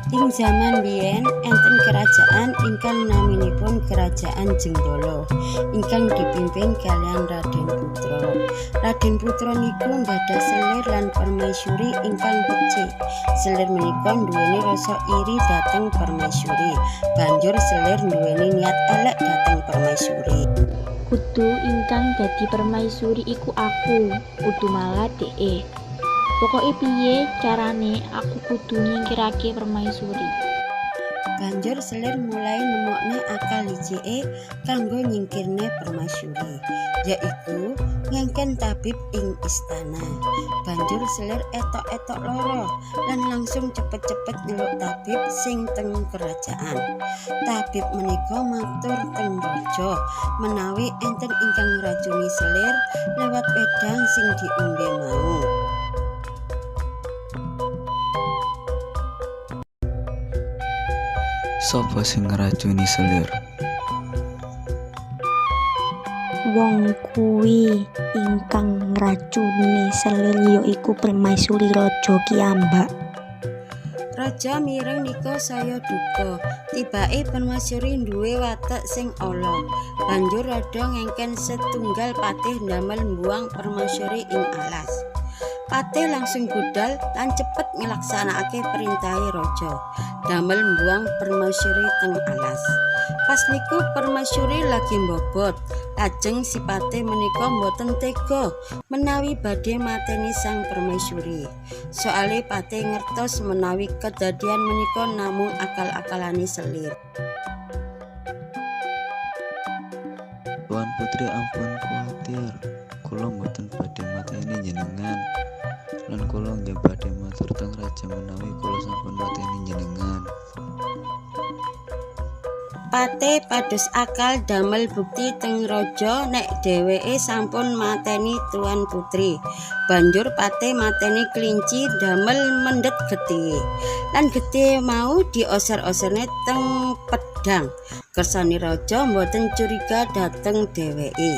Ing zaman biyen enten kerajaan ingkang naminipun Kerajaan Jenggala ingkang dipimpin kaliyan Raden Putra. Raden Putra niku nggadhah selir lan permaisuri ingkang becik. Selir menika nduweni rasa iri dhateng permaisuri. Banjur selir nduweni niat elek dhateng permaisuri. Kudu ingkang dadi permaisuri iku aku, udu malah dheke. Pokoke piye carane aku kudu nyingkirake permaisuri. Banjur selir mulai nemokne akal licike kanggo nyingkirne permaisuri, yaiku ngengken tabib ing istana. Banjur selir etok-etok lara lan langsung cepet-cepet nyeluk tabib sing teng kerajaan. Tabib menika matur teng raja menawi enten ingkang ngracuni selir lewat wedang sing diombe mau. Sapa sing ngracuni selir? Wong kuwi ingkang ngracuni selir ya iku permaisuri raja kiyambak. Raja mireng nika saya duka, tibake permaisuri nduwe watek sing ala. Banjur raja ngengken setunggal patih ndamel mbuwang permaisuri ing alas. Patih langsung budal lan cepet nglaksanakake perintahe raja, damel mbuwang permaisuri teng alas. Pas niku permaisuri lagi mbobot, lajeng si patih menika mboten tega menawi badhe mateni sang permaisuri. Soale patih ngertos menawi kedadian menika namung akal-akalane selir. Tuan Putri ampun kuwatir, kula mboten badhe mateni njenengan. Lan kula nggih badhe matur teng raja menawi kula sampun mateni njenengan. Patih pados akal damel bukti teng raja nek dheweke sampun mateni Tuan Putri. Banjur patih mateni kelinci damel mendhet getihe. Lan getihe mau dioser-oserne teng pedhang. Kersane raja mboten curiga dhateng dheweke.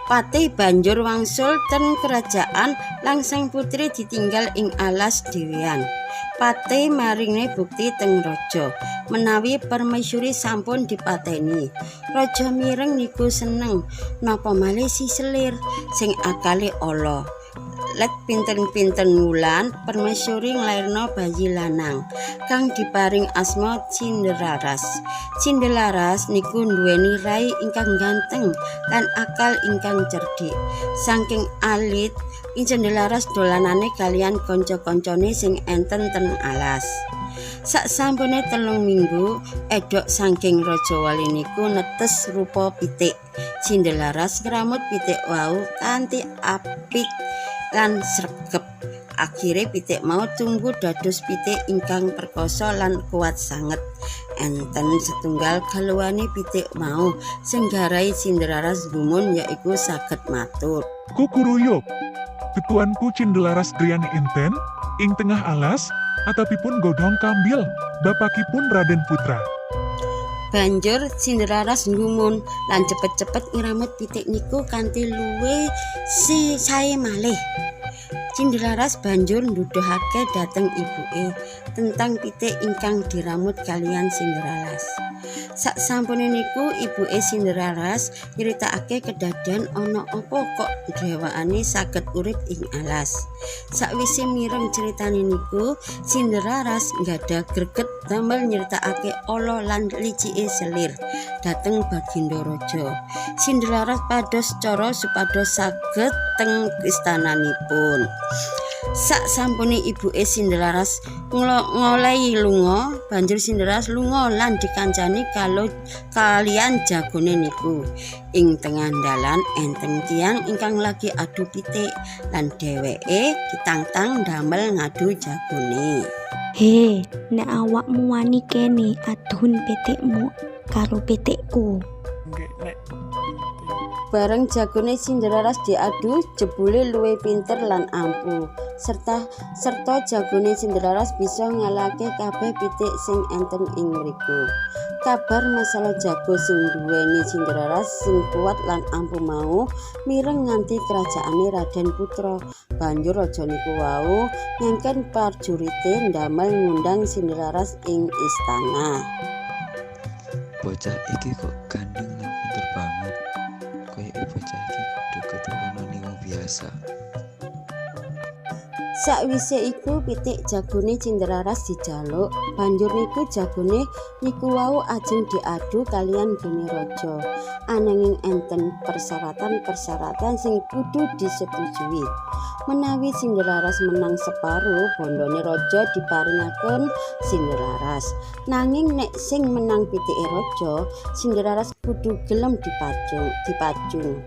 Patih banjur wangsul ten kerajaan lan sang putri ditinggal ing alas dhewean. Patih maringne bukti teng raja menawi permaisuri sampun dipateni. Raja mireng niku seneng, napa malih si selir sing akale ala. Let pinten-pinten wulan permaisuri nglairno bayi lanang kang diparing asma Cindelaras. Cindelaras niku nduweni rai ingkang ganteng lan akal ingkang cerdik. Saking alit Cindelaras dolanane kaliyan kanca-kancane sing enten ten alas. Saksampune 3 minggu, edhok saking Raja Wali niku netes rupa pitik. Cindelaras ngramut pitik wau kanthi apik lan sregep. Akhire pitik mau tumbuh dados pitik ingkang perkasa lan kuat sanget. Enten setunggal galuwane pitik mau sing garai Cindelaras gumun yaiku saged matur. Kukuruyuk, ketuanku Cindelaras griyane enten ing tengah alas, atapipun godhong kambil, bapakipun Raden Putra. Banjur Cindelaras nggumun lan cepet-cepet ngramut pitik niku kanthi luwe sae malih. Cindelaras banjur nuduhake dhateng ibuke tentang pitik ingkang diramut kaliyan Cindelaras. Saksampune niku ibuke Cindelaras nyritakake kedadian ana apa kok dhewekane saged urip ing alas. Sakwise mireng critane niku, Cindelaras nggadhah greget damel nyritakake ala lan licike selir dhateng Bagindo Raja. Cindelaras pados cara supados saged teng istananipun. Saksampune ibuke Cindelaras ngolehi lunga, banjur Cindelaras lunga lan dikancani kaliyan jagone niku. Ing tengah dalan enten tiyang ingkang lagi adu pitik lan dheweke ditantang damel ngadu jagone. He, nek awakmu wani kene aduhun pitikmu karo pitikku. Bareng jagone Cindelaras diadu, jebule luwih pinter lan ampuh. Serta jagone Cindelaras bisa ngalahake kabeh pitik sing enten ing mriku. Kabar masalah jago sing duweni Cindelaras sing kuat lan ampuh mau mireng nganti kerajaane Raden Putra. Banjur raja niku wau ngengken prajurite ndamel ngundang Cindelaras ing istana. Bocah iki kok gandeng lan pinter banget. Koyoke bocah iki kudu keturunane wong biasa. Sakwise iku pitik jagone Cindelaras dijaluk, banjur niku jagone niku wau ajeng diadu kaliyan gene raja. Ananging enten persyaratan-persyaratan sing kudu disetujui. Menawi Cindelaras menang separo, bondone raja diparingaken Cindelaras. Nanging nek sing menang pitike raja, Cindelaras kudu gelem dipacung.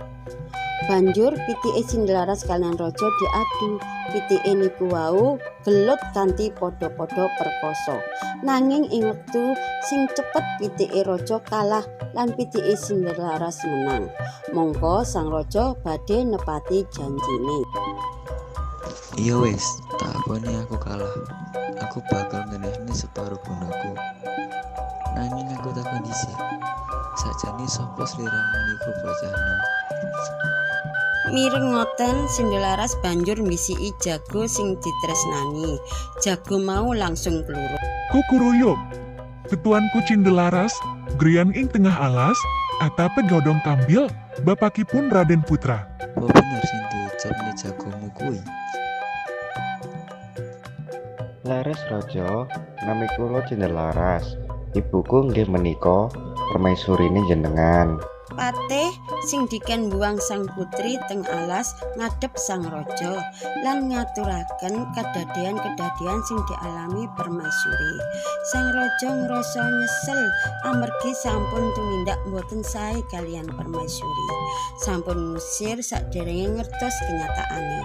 Banjur pitike Cindelaras kaliyan raja diadu. Pitike niku wau gelut kanthi padha-padha perkasa. Nanging ing wektu sing cepet pitike raja kalah lan pitike Cindelaras menang. Mongko sang raja badhe nepati janjine. Iya wis, tak akoni aku kalah. Aku bakal ngenehne separo bondoku. Nanging aku takon dhisik. Sakjane sapa sliramu niku bocah nom? Mireng ngoten Cindelaras banjur mbisiki jago sing ditresnani. Jago mau langsung kluruk. Kukuruyuk. Tetuanku Cindelaras, griyan ing tengah alas, atape godhong kambil, bapakipun Raden Putra. Apa bener sing diucapne jagomu kuwi? Leres raja, nami kula Cindelaras. Ibuku nggih menika permaisurine jenengan. Patih sing diken buang sang putri teng alas ngadhep sang raja lan ngaturaken kedadean-kedadean sing dialami permaisuri. Sang raja ngrasa nyesel amargi sampun tumindak mboten sae kaliyan permaisuri. Sampun ngusir saderenge ngertos kenyataane.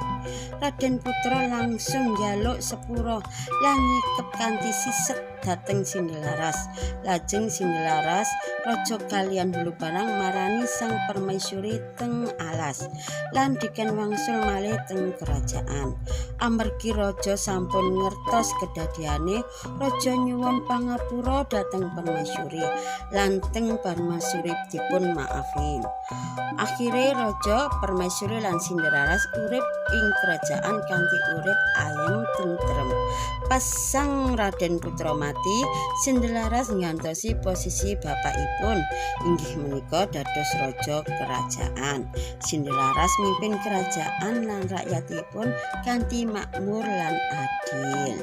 Raden Putra langsung njaluk sepura lan nyikep kanthi siset dhateng Cindelaras. Lajeng Cindelaras raja kaliyan hulubarang marani sang permaisuri teng alas lan diken wangsul malih teng kerajaan. Amargi raja sampun ngertos kedadeane, raja nyuwun pangapura dhateng permaisuri lan teng permaisuri dipun maafi. Akhire raja, permaisuri lan Cindelaras urip ing kerajaan kanthi urip ayem tentrem. Pas sang Raden Putra mati, Cindelaras nggantosi posisi bapakipun, inggih menika dados raja kerajaan. Cindelaras mimpin kerajaan lan rakyatipun kanthi makmur lan adil.